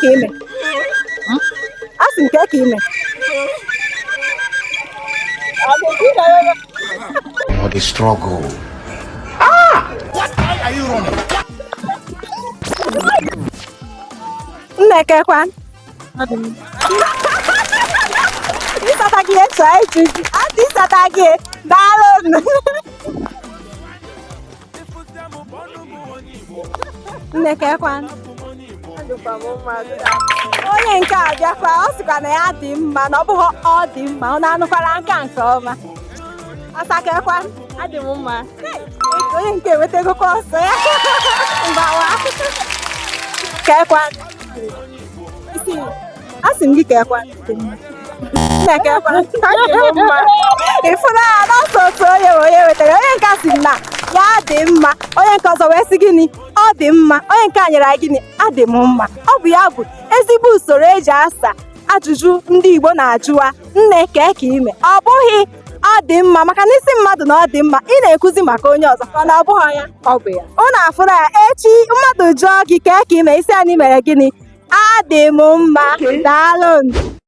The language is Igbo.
ka ime? Asị m kee ka ime. Or the struggle. Nne kekwa. Ịsata gị chọọ ịjụ gị. Asị ịsata gị. Daalụ. Nne kekwa. Onye nke a bịakwa, ọ sịkwa na ya dị mma, na ọ bụghị ọ dị mma. Ọ na-anụkwara nke a nke ọma. Asa kekwa. Adị m mma. Onye nke enwetagokwa ọsọ ya. Mgbawa. Kekwa. Isi, asị m gị kekwa. Nne kekwa. Ị fụrụ ya n'ọsọ otu onye bụ onye wetara. Onye nke a sị m na ya dị mma, onye nke ọzọ wee sị gịnị? Ọ dị mma. Onye nke a nyere anyị gịnị? Adị m mma. Ọ bụ ya bụ ezigbo usoro eji asa ajụjụ ndị Igbo na-ajụwa nne kee ka ime. Ọ bụghị ọ dị mma, maka na ị sị mmadụ na ọ dị mma, ị na-ekwuzi maka onye ọzọ, mana ọ bụghị ya. Ọ bụ ya. Unu afụrụ ya. Echi mmadụ jụọ gị kee ka ime, ị sị anyị mere gịnị? Adị m mma. Daalụ.